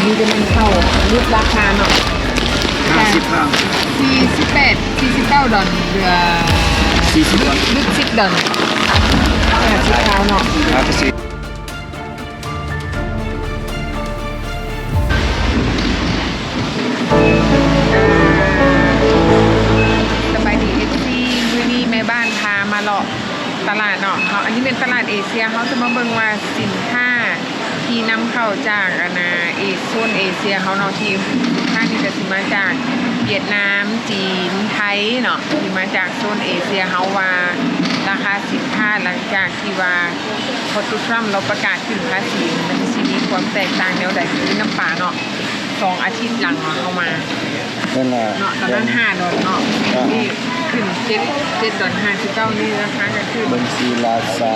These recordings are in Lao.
ນີ້ຈະແມ່ນເຂົ້າຫຼຸດລາຄາເນາະ ຫ້າສິບພາວ ຈາກສີ່ສິບແປດ ສີ່ສິບເກົ້າດອນ ເຫຼືອສີ່ສິບດອນ ຫຼຸດສິບດອນ ຫ້າສິບພາວເນາະ ຫ້າສິບ ສະບາຍດີ ເອັຟຊີ ມື້ນີ້ແມ່ບ້ານພາມາເລາະຕະຫຼາດເນາະ ເຮົາ ອັນນີ້ແມ່ນຕະຫຼາດເອເຊຍ ເຮົາຈະມາເບິ່ງວ່າສິນຄ້າທີ່ນຳເຂົ້າຈາກ ອັນນ່າ ເອ ໂຊນເອເຊຍເຮົາເນາະ ທີ່ສິນຄ້ານີ້ກະຊິມາຈາກຫວຽດນາມ ຈີນ ໄທເນາະ ທີ່ມາຈາກໂຊນເອເຊຍເຮົາ ວ່າລາຄາສິນຄ້າຫຼັງຈາກທີ່ວ່າ ພໍໂຕທຣຳລາວປະກາດຂຶ້ນພາສີ ມັນຊິມີຄວາມແຕກຕ່າງແນວໃດ ຄືນ້ຳປາເນາະ ສອງອາທິດຫຼັງເນາະ ເຮົາມາ ແມ່ນແລ້ວ ເນາະ ຕອນນັ້ນຫ້າດອນເນາະ ອ່າ ນີ້ຂຶ້ນເຈັດ ເຈັດດອນຫ້າສິບເກົ້າ ນີ້ລາຄາກະຄື ເບິ່ງສີລາຊາ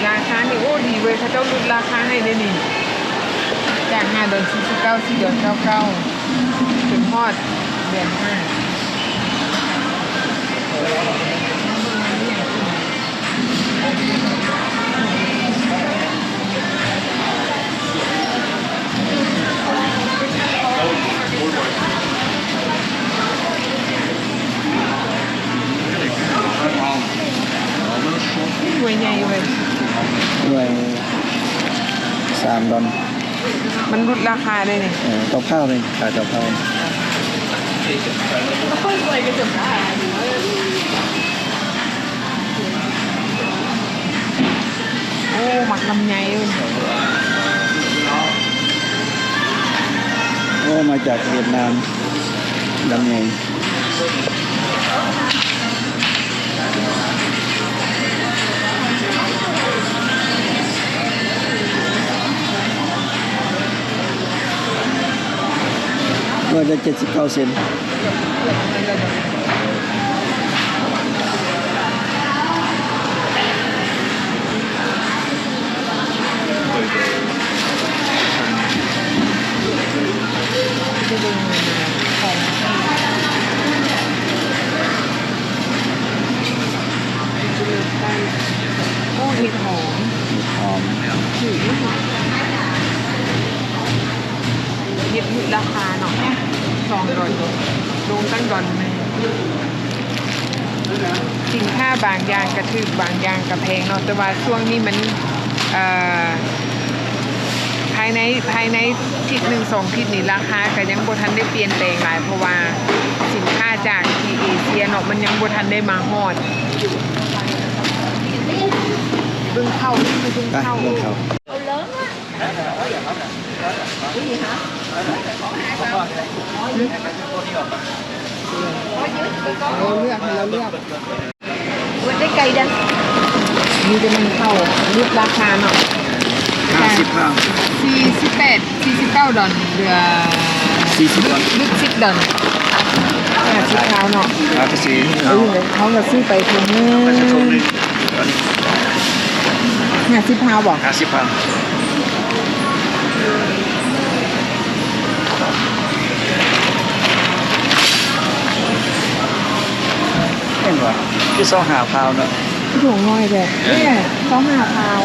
ລາຊານີ້ ໂອ້ ດີເວີຍ ເຂົາເຈົ້າຫຼຸດລາຄາໃຫ້ເດ້ນີ້ ຈາກຫ້າດອນສີ່ສິບເກົ້າ ສີ່ດອນເກົ້າເກົ້າ ຈົນຮອດເດືອນຫ້າ. ໜ່ວຍໃຫຍ່ເວີຍ ໜ່ວຍສາມດອນ ມັນຫຼຸດລາຄາເດ້ນີ້ ເອີ ເຕົ້າພ້າວເດ້ ຂາຍເຕົ້າພ້າວ. ໂອ້ ໝາກລຳໄຍເອີຍ ໂອ້ ມາຈາກຫວຽດນາມ ລຳໄຍ ໜ່ວຍລະເຈັດສິບເກົ້າເຊັນ. ໂອ້ ເຫັດຫອມ ເຫັດຫອມ ເຫັດຫຼຸດລາຄາເນາະ ສອງດອນ ລົງຕັ້ງດອນໜຶ່ງ. ສິນຄ້າບາງຢ່າງກະຖືກ ບາງຢ່າງກະແພງເນາະ ແຕ່ວ່າຊ່ວງນີ້ມັນ ເອີ ພາຍໃນ ພາຍໃນທິດໜຶ່ງສອງທິດນີ້ ລາຄາກະຍັງບໍ່ທັນໄດ້ປ່ຽນແປງຫຼາຍ ເພາະວ່າສິນຄ້າຈາກທີ່ເອເຊຍເນາະ ມັນຍັງບໍ່ທັນໄດ້ມາຮອດ. ເບິ່ງເຂົ້າ ໄປເບິ່ງເຂົ້າ ເບິ່ງເຂົ້າ. ເຮົາເລືອກ ໃຫ້ເຮົາເລືອກ ນີ້ຈະແມ່ນເຂົ້າຫຼຸດລາຄາເນາະ ຫ້າສິບພາວ ສີ່ສິບແປດ ສີ່ສິບເກົ້າດອນ ເຫຼືອສີ່ສິບດອນ ຫຼຸດສິບດອນ ຫ້າສິບພາວເນາະ ຫ້າສິບພາວ ເອີ ເຮົາກະຊື້ໄປຖົງໜຶ່ງ ຫ້າສິບພາວບໍ? ຫ້າສິບພາວ. ແມ່ນຫວາ? ຄືຊາວຫ້າພາວເນາະ. ຖົງນ້ອຍແທ້ ເອີ ຊາວຫ້າພາວ.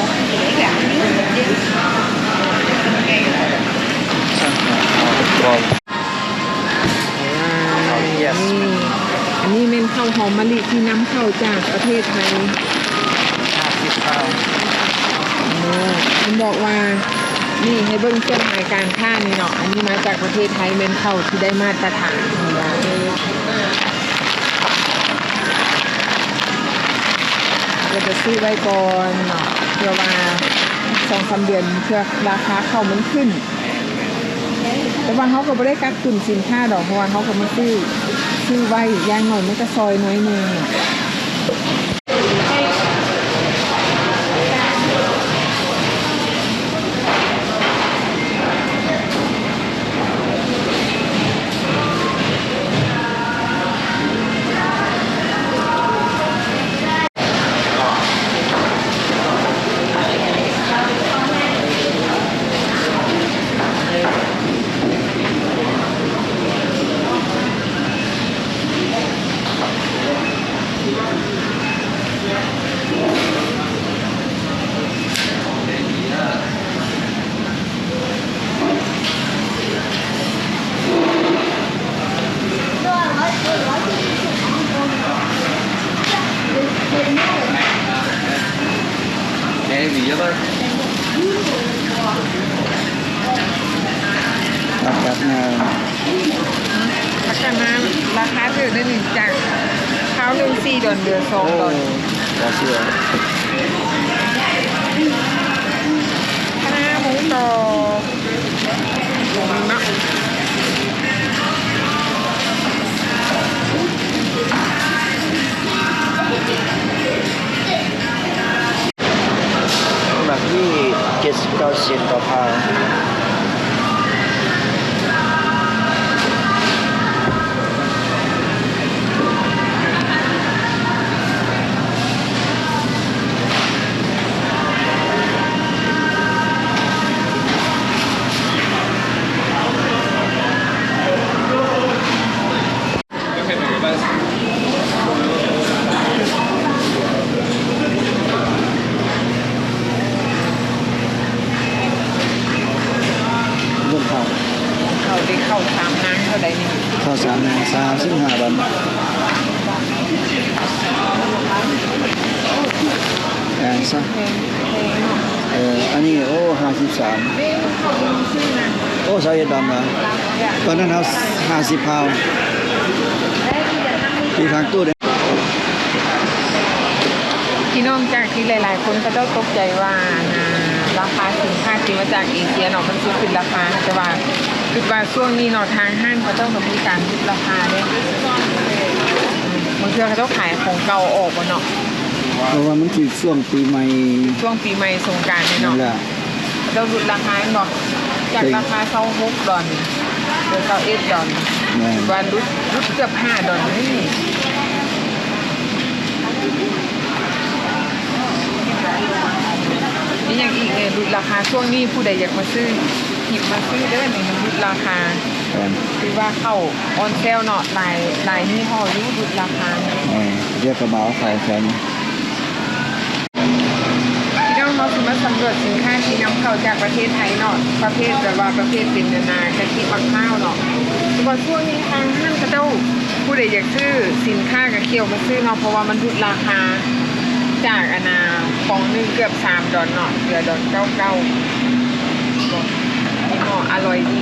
ອັນນີ້ແມ່ນເຂົ້າຫອມມະລິທີ່ນຳເຂົ້າຈາກປະເທດໄທ ຫ້າສິບພາວ. ເອີ ເພິ່ນບອກວ່າ ນີ້ໃຫ້ເບິ່ງເຄື່ອງໝາຍການຄ້ານີ້ເນາະ ອັນນີ້ມາຈາກປະເທດໄທ ແມ່ນເຂົ້າທີ່ໄດ້ມາດຕະຖານ ເພິ່ນວ່າ ກໍຈະຊື້ໄວ້ກ່ອນເນາະ ເພື່ອວ່າສອງສາມເດືອນ ເພື່ອລາຄາເຂົ້າມັນຂຶ້ນ. ແຕ່ວ່າເຮົາກໍບໍ່ໄດ້ກັກຕຸນສິນຄ້າດອກ ເພາະວ່າເຮົາກໍມາຊື້ ຊື້ໄວ້ ຢ່າງໜ້ອຍມັນກໍຊ່ອຍໜ້ອຍໜຶ່ງ. ຜັກກາດງາມ ຜັກກາດງາມລາຄາຖືກເດ້ນີ້ ຈາກຄາວໜຶ່ງສີ່ດອນ ເຫຼືອສອງດອນ. ເອີ ບໍ່ເຊື່ອ. ຄະນ້າໝູກອບ ເນາະ. ໝາກມີເຈັດສິບເກົ້າເຊັນຕໍ່ພາວ. ເບິ່ງເຂົ້າ ເຂົ້າເດ້ ເຂົ້າສາມນາງເທົ່າໃດນີ້? ເຂົ້າສາມນາງ ສາມສິບຫ້າບາດ. ແພງຊະ. ແພງ ແພງເນາະ. ເອີ ອັນນີ້ ໂອ້ ຫ້າສິບສາມ. ແມ່ນ ເຂົ້າຢູ່ຊື່ນະ. ໂອ້ ຊາວເອັດດອນນະ. ຕອນນັ້ນເຮົາຫ້າສິບພາວ. ທີ່ທາງຕູ້ເດ້. ພີ່ນ້ອງ ຈາກທີ່ຫຼາຍໆຄົນເຂົາເຈົ້າຕົກໃຈວ່າ ອັນນ່າ ລາຄາສິນຄ້າທີ່ມາຈາກເອເຊຍເນາະ ມັນຊິຂຶ້ນລາຄາ, ແຕ່ວ່າຄິດວ່າຊ່ວງນີ້ເນາະ ທາງຮ້ານເຂົາເຈົ້າກໍມີການຫຼຸດລາຄາເດ້. ບາງເທື່ອເຂົາເຈົ້າຂາຍຂອງເກົ່າອອກບໍ່ເນາະ. ເພາະວ່າມັນຖືກຊ່ວງປີໃໝ່ ຊ່ວງປີໃໝ່ສົງການນີ້ເນາະ. ນັ້ນແຫຼະ. ເຂົາເຈົ້າຫຼຸດລາຄາແມ່ນບໍ່? ຈາກລາຄາຊາວຫົກດອນ ເຫຼືອຊາວເອັດດອນ. ແມ່ນ. ຖືວ່າຫຼຸດ ຫຼຸດເກືອບຫ້າດອນນີ້. ມີຫຍັງອີກແດ່? ຫຼຸດລາຄາ. ຊ່ວງນີ້ຜູ້ໃດຢາກມາຊື້ ຮີບມາຊື້ເດີ້ ນີ້ມັນຫຼຸດລາຄາ. ແມ່ນ. ຖືວ່າເຂົ້າອອນເຊວເນາະ ຫຼາຍ ຫຼາຍຍີ່ຫໍ້ຢູ່ຫຼຸດລາຄາ. ແມ່ນ. ດຽວກໍມາເອົາເຂົ້າແຖວນີ້. ພີ່ນ້ອງ ເຮົາຊິມາສຳຫຼວດສິນຄ້າທີ່ນຳເຂົ້າຈາກປະເທດໄທເນາະ ປະເພດແບບວ່າປະເພດເປັນ ອັນນ່າ ກະທິໝາກພ້າວເນາະ. ແຕ່ວ່າຊ່ວງນີ້ທາງຮ້ານເຂົາເຈົ້າ ຜູ້ໃດຢາກຊື້ສິນຄ້າກະຂ້ຽວມາຊື້ເນາະ ເພາະວ່າມັນຫຼຸດລາຄາຈາກ ອັນນ່າ ປອງໜຶ່ງເກືອບສາມດອນເນາະ ເຫຼືອດອນເກົ້າເກົ້າ. ຍີ່ຫໍ້ອະລ່ອຍດີ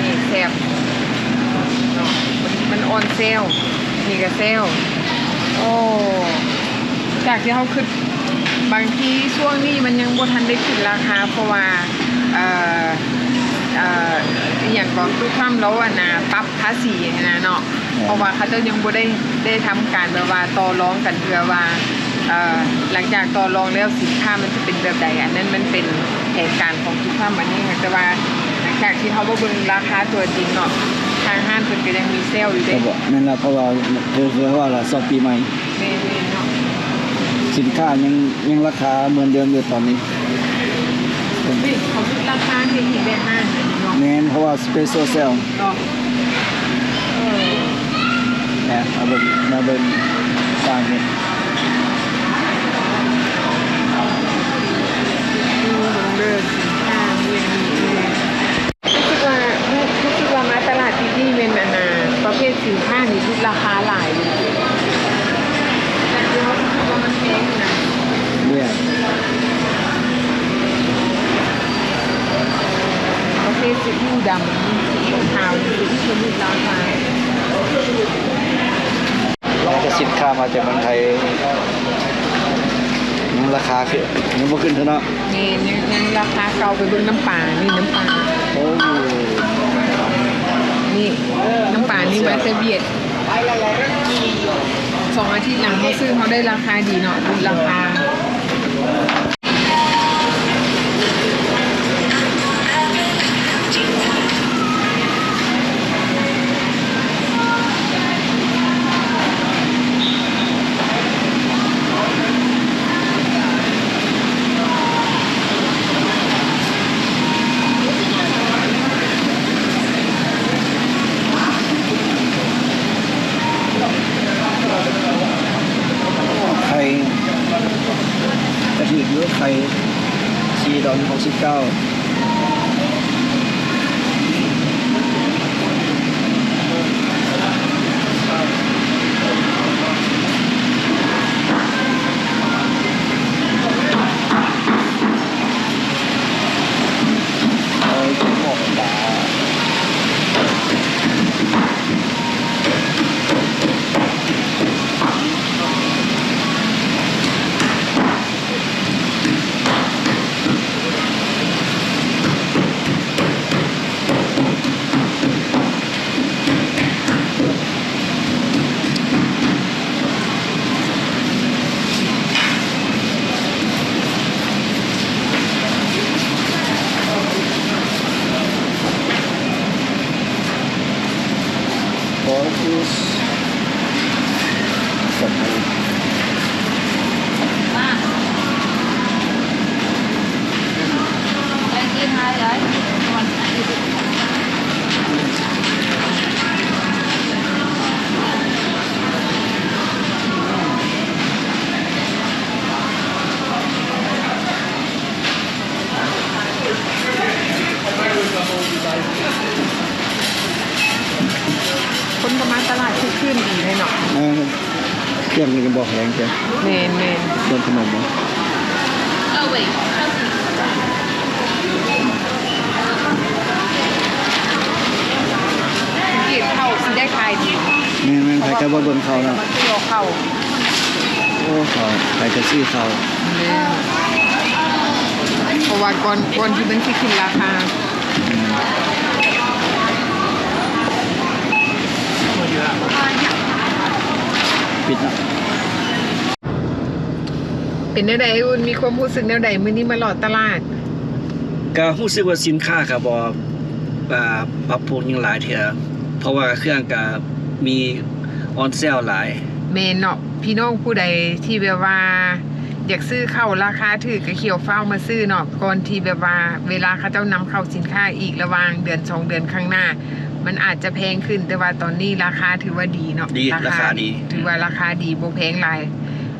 ນີ້ແຊບເນາະ ມັນ ມັນອອນເຊວ ນີ້ກະເຊວ. ໂອ້ ຈາກທີ່ເຮົາຄິດ ບາງທີຊ່ວງນີ້ມັນຍັງບໍ່ທັນໄດ້ຂຶ້ນລາຄາ ເພາະວ່າ ເອີ ເອີ ອີ່ຫຍັງກໍ ໂດນາລ໌ທຣຳລາວ ອັນນ່າ ປັບພາສີຫັ້ນນະເນາະ. ເພາະວ່າເຂົາເຈົ້າຍັງບໍ່ໄດ້ ໄດ້ທຳການແບບວ່າຕໍ່ລອງກັນເທື່ອວ່າ ເອີ ຫຼັງຈາກຕໍ່ລອງແລ້ວສິນຄ້າມັນຈະເປັນແບບໃດ. ອັນນັ້ນມັນເປັນແຜນການຂອງໂດນາລ໌ທຣຳອັນນີ້. ແຕ່ວ່າຫຼັງຈາກທີ່ເຮົາມາເບິ່ງລາຄາຕົວຈິງເນາະ ທາງຮ້ານເພິ່ນກໍຍັງມີເຊວຢູ່ເດ້. ແມ່ນລະ ເພາະວ່າ ຄື ຄືວ່າລະ ຊ່ວງປີໃໝ່. ແມ່ນໆເນາະ. ສິນຄ້າຍັງ ຍັງລາຄາເໝືອນເດີມຢູ່ຕອນນີ້. ນີ້ເຂົາຫຼຸດລາຄາໃຫ້ອີກແບບນັ້ນເນາະ. ແມ່ນ ເພາະວ່າ special sale ເນາະ. ເອີ ນະ ມາເບິ່ງ ມາເບິ່ງຕາມນີ້ ເບິ່ງເດີ ສິນຄ້າມີຫຍັງແດ່. ຮູ້ສຶກວ່າ ຮູ້ ຮູ້ສຶກວ່າມາຕະຫຼາດຕິດນີ້ແມ່ນ ອັນນ່າ ປະເພດສິນຄ້ານີ້ຫຼຸດລາຄາຫຼາຍຢູ່ ຈາກທີ່ເຮົາຄິດວ່າມັນແພງນະ. ແມ່ນ. ປະເພດຊີອິ້ວດຳ ຊີອິ້ວຂາວ ຊີອິ້ວກໍຫຼຸດລາຄາ. ແຕ່ສິນຄ້າມາຈາກເມືອງໄທ ຍັງລາຄາຂຶ້ນ ຍັງບໍ່ຂຶ້ນເທື່ອເນາະ. ແມ່ນ ຍັງ ຍັງລາຄາເກົ່າ. ໄປເບິ່ງນ້ຳປາ ນີ້ນ້ຳປາ ໂອ້ ນີ້ນ້ຳປານີ້ມາແຕ່ຫວຽດ. ສອງອາທິດຫຼັງເຮົາຊື້ ເຮົາໄດ້ລາຄາດີເນາະ ຫຼຸດລາຄາ. ກໍມາຕະຫຼາດຄືຄືນດີເລີຍເນາະ. ເອີ ເຄື່ອງນີ້ກໍບໍ່ແພງເທື່ອ. ແມ່ນໆ. ເຄື່ອງຂະໜົມ. ສັງເກດເຂົ້າຊິໄດ້ຂາຍດີ. ແມ່ນໆ. ໃຜກໍບໍ່ເບິ່ງເຂົ້າເນາະ. ເຂົ້າ ໂອ້ ເຂົ້າ ໃຜກໍຊື້ເຂົ້າ. ແມ່ນ. ເພາະວ່າກ່ອນ ກ່ອນທີ່ມັນຊິຂຶ້ນລາຄາ. ປິດເນາະ. ເປັນແນວໃດອ້າຍອຸ່ນ ມີຄວາມຮູ້ສຶກແນວໃດ ມື້ນີ້ມາເລາະຕະຫຼາດ? ກໍຮູ້ສຶກວ່າສິນຄ້າກໍບໍ່ ອ່າ ປັບປຸງຫຍັງຫຼາຍເທື່ອ ເພາະວ່າເຄື່ອງກໍມີອອນເຊວຫຼາຍ. ແມ່ນເນາະ. ພີ່ນ້ອງຜູ້ໃດທີ່ແບບວ່າຢາກຊື້ເຂົ້າລາຄາຖືກ ກໍຂ້ຽວຟ້າວມາຊື້ເນາະ ກ່ອນທີ່ແບບວ່າເວລາເຂົາເຈົ້ານຳເຂົ້າສິນຄ້າອີກ ລະຫວ່າງເດືອນສອງເດືອນຂ້າງໜ້າ ມັນອາດຈະແພງຂຶ້ນ. ແຕ່ວ່າຕອນນີ້ລາຄາຖືວ່າດີເນາະ. ດີ ລາຄາ ລາຄາດີ ຖືວ່າລາຄາດີ ບໍ່ແພງຫຼາຍ.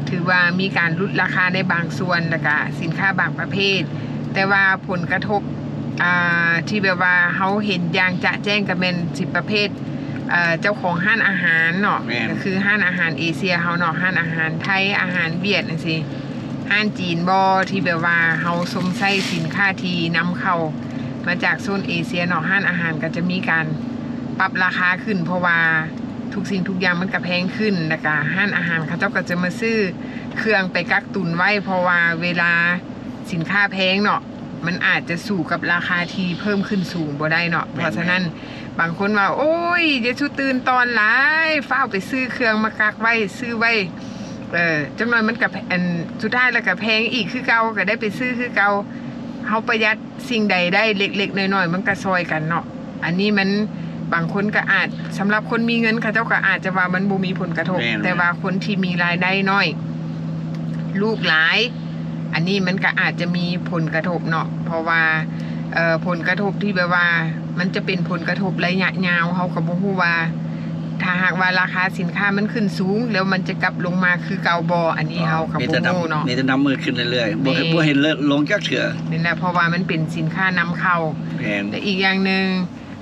ຖືວ່າມີການຫຼຸດລາຄາໃນບາງສ່ວນ ແລ້ວກະສິນຄ້າບາງປະເພດ. ແຕ່ວ່າຜົນກະທົບ ອ່າ ທີ່ແບບວ່າເຮົາເຫັນຢ່າງຈະແຈ້ງກໍແມ່ນສິປະເພດ ເອີ ເຈົ້າຂອງຮ້ານອາຫານເນາະ. ແມ່ນ. ກໍຄືຮ້ານອາຫານເອເຊຍເຮົາເນາະ ຮ້ານອາຫານໄທ ອາຫານຫວຽດຈັ່ງຊີ້ ຮ້ານຈີນບໍ ທີ່ແບບວ່າເຮົາຊົມໃຊ້ສິນຄ້າທີ່ນຳເຂົ້າມາຈາກໂຊນເອເຊຍເນາະ ຮ້ານອາຫານກໍຈະມີການປັບລາຄາຂຶ້ນ ເພາະວ່າທຸກສິ່ງທຸກຢ່າງມັນກໍແພງຂຶ້ນ. ແລ້ວກະຮ້ານອາຫານເຂົາເຈົ້າກໍຈະມາຊື້ເຄື່ອງໄປກັກຕຸນໄວ້ ເພາະວ່າເວລາສິນຄ້າແພງເນາະ ມັນອາດຈະສູ້ກັບລາຄາທີ່ເພີ່ມຂຶ້ນສູງບໍ່ໄດ້ເນາະ. ແມ່ນໆ. ເພາະສະນັ້ນ ບາງຄົນວ່າ ໂອ້ຍ ຢ່າສູ່ຕື່ນຕອນຫຼາຍ ຟ້າວໄປຊື້ເຄື່ອງມາກັກໄວ້ ຊື້ໄວ້ ເອີ ຈັກໜ້ອຍມັນກະ ອັນ ສຸດທ້າຍແລ້ວກະແພງອີກຄືເກົ່າ ກະໄດ້ໄປຊື້ຄືເກົ່າ. ເຮົາປະຢັດສິ່ງໃດໄດ້ເລັກໆນ້ອຍໆ ມັນກະຊ່ອຍກັນເນາະ. ອັນນີ້ມັນ ບາງຄົນກໍອາດ ສຳລັບຄົນມີເງິນ ເຂົາເຈົ້າກໍອາດຈະວ່າມັນບໍ່ມີຜົນກະທົບ. ແມ່ນໆ. ແຕ່ວ່າຄົນທີ່ມີລາຍໄດ້ໜ້ອຍ ລູກຫຼາຍ ອັນນີ້ມັນກໍອາດຈະມີຜົນກະທົບເນາະ ເພາະວ່າ ເອີ ຜົນກະທົບທີ່ແບບວ່າມັນຈະເປັນຜົນກະທົບໄລຍະຍາວ ເຮົາກໍບໍ່ຮູ້ວ່າ ຖ້າຫາກວ່າລາຄາສິນຄ້າມັນຂຶ້ນສູງ ແລ້ວມັນຈະກັບລົງມາຄືເກົ່າບໍ່ ອັນນີ້ເຮົາກໍບໍ່ຮູ້ເນາະ. ມີແຕ່ນັບມື້ຂຶ້ນເລື້ອຍໆ ບໍ່ ແມ່ນ ບໍ່ເຫັນເລີດລົງຈັກເທື່ອ. ນັ້ນແຫຼະ ເພາະວ່າມັນເປັນສິນຄ້ານຳເຂົ້າ. ແມ່ນ. ແລະ ອີກຢ່າງໜຶ່ງ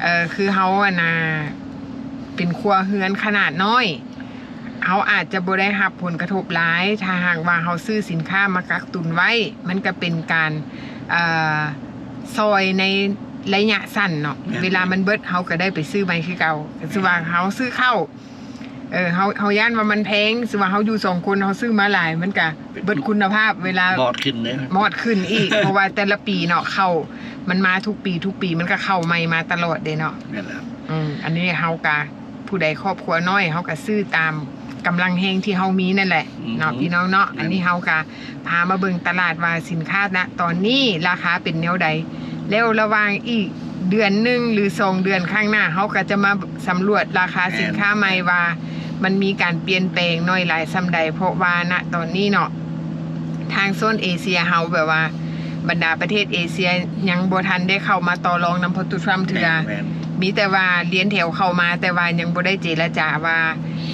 ເອີ ຄືເຮົາ ອັນນ່າ ເປັນຄົວເຮືອນຂະໜາດນ້ອຍ ເຮົາອາດຈະບໍ່ໄດ້ຮັບຜົນກະທົບຫຼາຍ ຖ້າຫາກວ່າເຮົາຊື້ສິນຄ້າມາກັກຕຸນໄວ້ ມັນກະເປັນການ ເອີ ຊ່ອຍໃນໄລຍະສັ້ນເນາະ. ແມ່ນ. ເວລາມັນເບິດ ເຮົາກະໄດ້ໄປຊື້ໃໝ່ຄືເກົ່າ. ຄືວ່າເຮົາຊື້ເຂົ້າ ເອີ ເຮົາ ເຮົາຢ້ານວ່າມັນແພງ ຄືວ່າເຮົາຢູ່ສອງຄົນ ເຮົາຊື້ມາຫຼາຍ ມັນກະເບິດຄຸນນະພາບ ເວລາມອດຂຶ້ນເດ້ ມອດຂຶ້ນອີກ ເພາະວ່າແຕ່ລະປີເນາະ ເຂົ້າມັນມາທຸກປີ ທຸກປີ ມັນກະເຂົ້າໃໝ່ມາຕະຫຼອດເດ້ເນາະ. ແມ່ນແລ້ວ. ອືມ ອັນນີ້ເຮົາກະ ຜູ້ໃດຄອບຄົວນ້ອຍ ເຮົາກະຊື້ຕາມກຳລັງແຮງທີ່ເຮົາມີນັ້ນແຫຼະເນາະ ອືຮຶ ພີ່ນ້ອງເນາະ. ແມ່ນ. ອັນນີ້ເຮົາກະ ພາມາເບິ່ງຕະຫຼາດວ່າສິນຄ້ານະຕອນນີ້ລາຄາເປັນແນວໃດ ແລ້ວລະຫວ່າງອີກເດືອນໜຶ່ງ ຫຼື ສອງເດືອນຂ້າງໜ້າ ເຮົາກໍຈະມາສຳຫຼວດລາຄາສິນຄ້າໃໝ່ວ່າ ມັນມີການປ່ຽນແປງໜ້ອຍຫຼາຍສ່ຳໃດ ເພາະວ່ານະຕອນນີ້ເນາະ ທາງໂຊນເອເຊຍເຮົາ ແບບວ່າບັນດາປະເທດເອເຊຍຍັງບໍ່ທັນໄດ້ເຂົ້າມາຕໍ່ລອງນຳໂພລໂຕທຣຳເທື່ອ. ແມ່ນໆ. ມີແຕ່ວ່າລຽນແຖວເຂົ້າມາ ແຕ່ວ່າຍັງບໍ່ໄດ້ເຈລະຈາວ່າ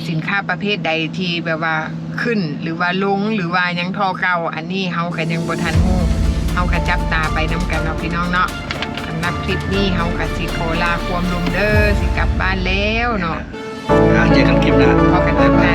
ສິນຄ້າປະເພດໃດທີ່ແບບວ່າ ຂຶ້ນ ຫຼືວ່າລົງ ຫຼືວ່າຍັງທໍ່ເກົ່າ ອັນນີ້ເຮົາກະຍັງບໍ່ທັນຮູ້ ເຮົາກະຈັບຕາໄປນຳກັນເນາະ ພີ່ນ້ອງເນາະ. ສຳລັບຄລິບນີ້ເຮົາກະຊິຂໍລາຄວາມລົມເດີ ຊິກັບບ້ານແລ້ວເນາະ. ອ່າ ເຈີກັນຄລິບໜ້າ ພໍ້ກັນຄລິບໜ້າ